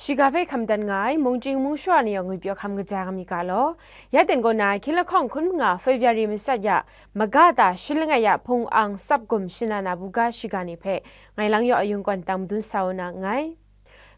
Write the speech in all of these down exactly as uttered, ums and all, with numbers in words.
Shiga hpe hkam dan nga ai mungchying mungshawa ni yawng ngwipyaw hkam kaja nga mi ga law, ya ten kaw na hkying lahkawng hkun manga February matsat ya, maga ta shi langai ya hpung ang tsap gum shana na buga shiga ni hpe ngai lang yaw ayung kawn tang madun sa u na nngai.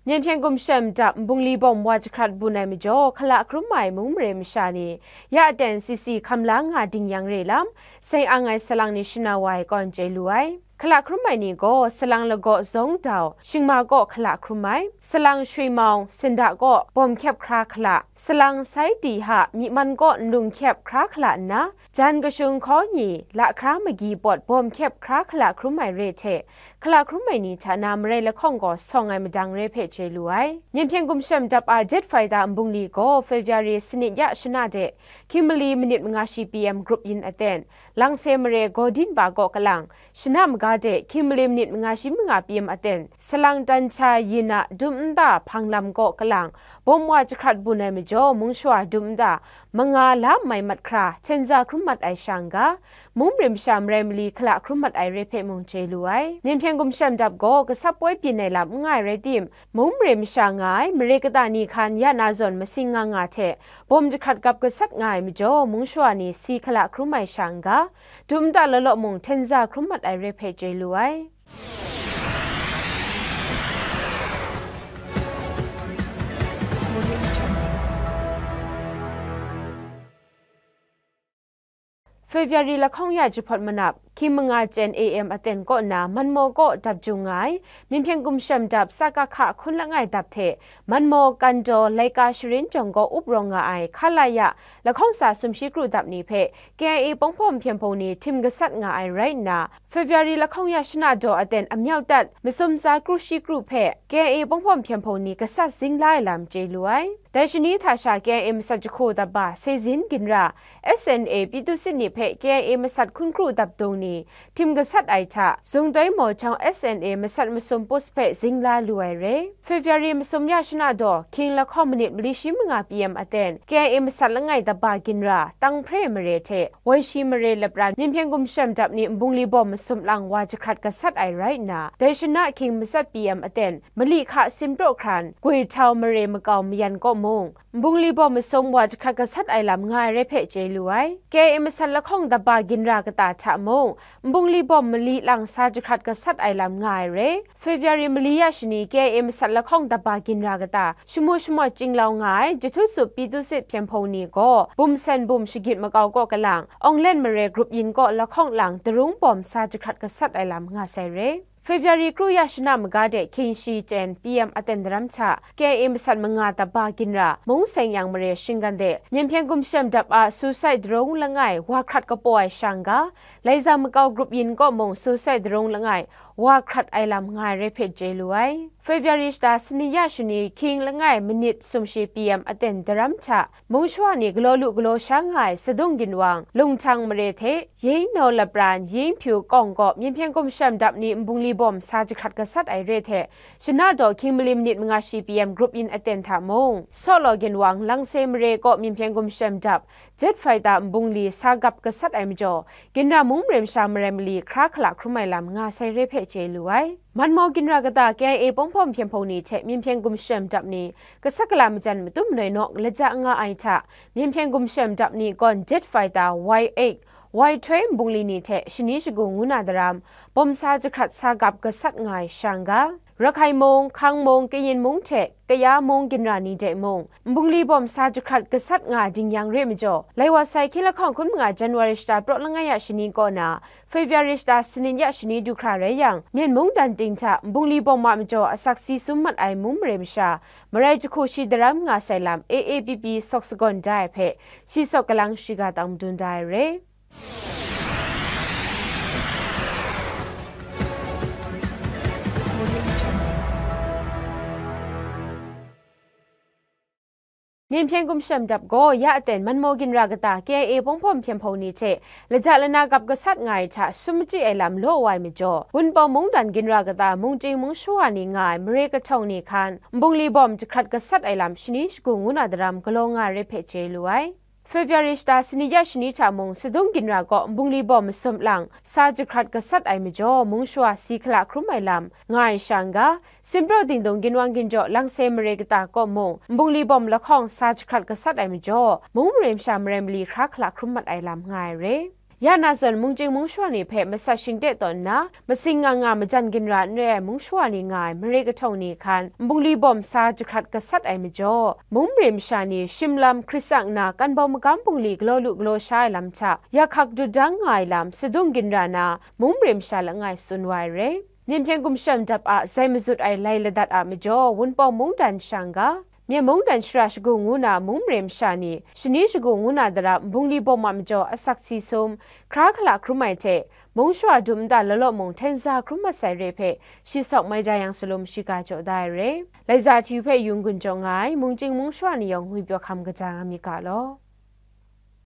Myen hpyen gumshem dap nbungli bawm wa jahkrat bun ai majaw, hkala hkrum ai mung mare masha ni, ya aten sisi hkam la nga ding yang re lam, sai ang ai salang ni shana wa ai kawn chye lu ai. Hkala hkrum ai ni gaw, salang lagaw zawng dau, shingma kaw hkala hkrum ai, salang shwi maung, sinda kaw bawm hkyep hkra hkala, salang sai ti ha, myi man kaw nlung hkyep hkra hkala nna, jan kashung hkaw ni, lahkra magyi pawt bawm hkyep hkra hkala hkrum ai re hte, hkala hkrum ai ni hta na marai lahkawng gaw sawng ai madang re hpe chye lu ai. Myen hpyen gumshem dap a jet fighter nbungli gaw February sanit ya shana de, hkying mali minit manga shi P M grup yin aten, Langse mare Gawdin ba kaw kalang, shana maga de hkying mali minit manga shi manga P M aten, salang dan cha yin a dum nta hpang lam kaw kalang, bawm wa jahkrat bun ai majaw, mungshawa dum nta manga la mai mat hkra, hten za hkrum mat ai sha n ga, mung mare masha marai mali hkala hkrum mat ai re hpe mung chye lu ai. Myen hpyen gumshem dap gaw, kasap poi byin ai lam n nga ai rai tim, mung mare masha nga ai mare kata ni hkan ya na zawn masing nga nga hte, bawm jahkrat gap gasat nga ai majaw, mungshawa ni si hkala hkrum ai sha n ga, dum nta law law mung hten za hkrum mat ai re hpe chye lu ai. February lahkawng ya jahpawt manap, hkying manga chyen A M aten kaw na Manmaw kaw dap jung nga ai, Myen hpyen gumshem dap Sakakha hkun langai dap hte, Manmaw, Kandaw, Laika sharin jawng kaw up rawng nga ai, Khalaya lahkawng sa sumshi kru dap ni hpe K I A Panghpawm Hpyen Hpung ni htim gasat nga ai rai nna, February lahkawng ya shana daw aten amyau tat masum tsa kru shi kru hpe K I A Panghpawm Hpyen Hpung ni gasat zing la ai lam chye lu ai. Dai shani hta sha K I A masat jahku dap ba Sezin Ginra, S N A Pyithusit ni hpe K I A masat hkun kru dap dung ni htim gasat ai hta, Zungdoi Mawhtawng S N A masat masum post hpe zing la lu ai re. February masum ya shana daw, hkying lahkawng minit mali shi manga P M aten, K I A masat langai dap ba Ginra, Tanghpre mare hte, Waishi mare lapran, Myen hpyen gumshem dap ni nbungli bawm masum lang wa jahkrat gasat ai rai nna, dai shana hkying matsat P M aten, mali hka sinpraw hkran, Gwihtau mare makau mayan kaw mung, nbungli bawm masum wa jahkrat gasat ai lam nga ai rai hpe chye lu ai. K I A masat lahkawng dap ba Ginra kata hta mung, nbungli bawm mali lang sa jahkrat gasat ai lam nga ai re. February mali ya shani K I A masat lahkawng dap ba Ginra kata, shamu shamawt chyinglau nga ai Jahtu Tsup Pyithusit Hpyen Hpung ni gaw, bum sen bum shagit makau kaw kalang, Awnglen mare grup yin kaw lahkawng lang darung bawm sa jahkrat gasat ai lam nga sai re. February kru ya shana maga de hkying shi chyen P M aten daram hta, K I A masat manga dap ba Ginra, Mung Seng Yang mare shinggan de, Myen hpyen gumshem dap a suicide darung langai wa hkrat kapaw ai sha n ga, Laiza makau grup yin kaw mung suicide darung langai wa hkrat ai lam nga ai rai hpe chye lu ai. February shata sanit ya shani hkying langai minit sumshi P M aten daram hta, mungshawa ni galaw lu galaw sha nga ai Sadung Ginwang, Lunghtang mare hte, Yingnaw lapran, Yingpyu kawng kaw Myen hpyen gumshem dap ni nbungli bawm sa jahkrat gasat ai re hte, shana daw hkying mali minit manga shi P M grup yin aten hta mung, Sawlaw Ginwang, Langse mare kaw Myen hpyen gumshem dap, jet fighter nbungli sa gap gasat ai majaw, Ginra mung mare masha marai mali hkra hkala hkrum ai lam nga sai re hpe chye lu ai. Manmaw Ginra kata K I A Panghpawm Hpyen Hpung ni hte Myen hpyen gumshem dap ni, kasa kala majan matut manoi nawk laja nga ai hta, Myen hpyen gumshem dap ni gawn jet fighter Y eight, Y twelve nbungli ni hte shani shagu ngu na daram, bawm sa jahkrat sa gap gasat nga ai sha n ga, Rakhai mung, Hkang mung, Kayin mung hte Kaya mung Ginra ni de mung, nbungli bawm sa jahkrat gasat nga ding yang re majaw, lai wa sai hkying lahkawng hkun manga January shata praw langai ya shani kaw na, February shata sanit ya shani du hkra rai yang, Myen mungdan ting hta nbungli bawm a majaw asak si sum mat ai mung mare masha, marai jahku shi daram nga sai lam A A P P sawk sagawn da ai hpe, shi sawk galang shiga tang madun da ai re. Myen hpyen gumshem dap gaw ya aten Manmaw Ginra kata K I A Panghpawm Hpyen Hpung ni hte laja lana gap gasat nga ai hta sum machyi ai lam law wa ai majaw, Wunpawng mungdan Ginra kata mungchying mungshawa ni nga ai mare kahtawng ni hkan, nbungli bawm jahkrat gasat ai lam shani shagu ngu na daram galaw nga ai rai hpe chye lu ai. February shata sani ya shani hta mung, Sadung Ginra kaw Nbungli bawm masum lang sa jahkrat gasat ai majaw, mung shawa si hkala hkrum ai lam nga ai sha nga, Simpraw Dingdung Ginwang Ginjaw Langse Mare kata kaw mung, Nbungli bawm lahkawng sa jahkrat gasat ai majaw, mung mare masha marai mali hkra hkala hkrum mat ai lam nga ai re. Ya na zawn, mungchying mungshawa ni hpe masat shingte tawn nna, masing nga nga majan ginra n re ai mungshawa ni nga ai mare kahtawng ni hkan, Nbungli bawm sa jahkrat gasat ai majaw, mung mare masha ni shim lam hkrit tsang nna kan bau magam bungli galaw lu galaw sha ai lam hta, yak hkak dut dang nga ai lam Sadung Ginra na mung mare masha langai tsun wa ai re. Nin hpyen gumshem dap a zai mazut ai lai ladat a majaw, Wunpawng mungdan sha nga, Myen mungdan shara shagu ngu na mung mare masha ni, shani shagu ngu na dara Nbungli bawm a majaw asak si sum, hkra hkala hkrum ai hte, mung shawa dum nta law law mung hten za hkrum mat sai re hpe, shi sawk mai ja yang salum shiga jaw da ai re. Laiza hti hpe yung gun jaw nga ai mungchying mungshawa ni yawng ngwipyaw hkam kaja nga mi ga law.